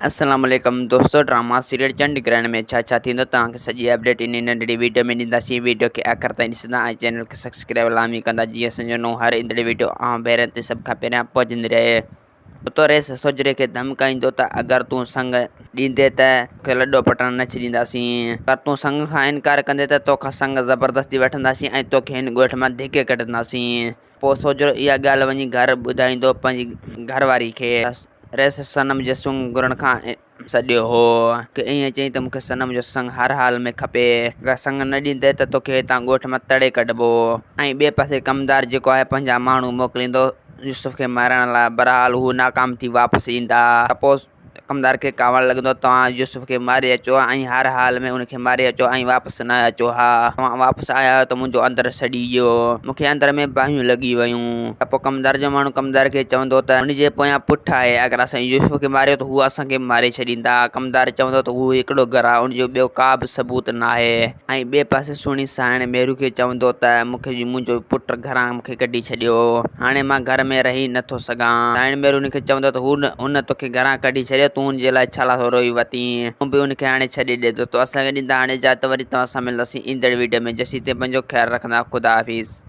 السلام عليڪم دوستو ڊراما سيريل چنڊ گرهڻ ۾ ڇا ڇا ٿيندو توهان کي سڄي اپڊيٽ انهي ننڍڙي ويڊيو ۾ ڏينداسين ويڊيو کي آخر تائين ڏسندا ۽ چينل کي سبسڪرائب لازمي ڪندا جيئن اسان جو نئون هر ايندڙ ويڊيو عام ڀيرن تي سڀ کان پهريان پهچندي رهي. اتو ريس سوجهري کي ڌمڪائيندو ته اگر تون سڱ ڏيندي ته توکي لڏو پٽڻ نه ڇڏينداسين پر تون سڱ کان انڪار ڪندي ته توکان سڱ زبردستي وٺنداسين ۽ توکي هن ڳوٺ مان ڌڪي ڪڍنداسين. پوء سوجهرو اها ڳالهه وڃي گهر ٻڌائيندو پنهنجي گهر واري کي. رئيس صنم جي سڱ گهرڻ کان سڏيو هو. کي ائين چيائين ته مون کي صنم جو سڱ هر حال ۾ کپي. اگر سڱ نه ڏيندين ته توکي هتان ڳوٺ مان تڙي ڪڍبو. ۽ ٻئي پاسي ڪمدار جيڪو آهي پنهنجا ماڻهو موڪليندو يوسف کي مارڻ لاء. بهرحال هو ناڪام ٿي واپس ايندا. ته پوء ڪمدار کي ڪاوڙ لڳندو، توهان يوسف کي ماري اچو ۽ هر حال ۾ ان کي ماري اچو ۽ واپس نه اچو ها. توهان واپس آيا آهيو ته منهنجو اندر سڙي ويو. مون کي اندر ۾ باهيون لڳي ويون. ته پوء ڪمدار جو ماڻهو ڪمدار کي چوندو ته هن جي پويان پٺ آهي. اگر اسان يوسف کي ماريو ته هو اسان کي ماري ڇڏيندا. ڪمدار چوندو ته هو هڪڙو گهر آهي، ان جو ٻيو ڪا به ثبوت ناهي. ۽ ٻئي پاسي سهڻي سانئڻ ميرو کي چوندو ته مون کي منهنجو پٽ گهران مون کي ڪڍي ڇڏيو، هاڻي مان گهر ۾ رهي نه ٿو سگهان. سانئڻ ميرو ان کي چوندو ته هو هن توکي گهران ڪڍي ڇڏيو، تون ان جي لاء ڇا لاء ٿو روئي وتين؟ تون به ان کي هاڻي ڇڏي ڏي. دوستو اسان کي ڏيندا هاڻي اجازت وري توهان سان ملنداسين ايندڙ ويڊيو ۾ جيسين تائين پنهنجو خيال رکندا خدا حافظ.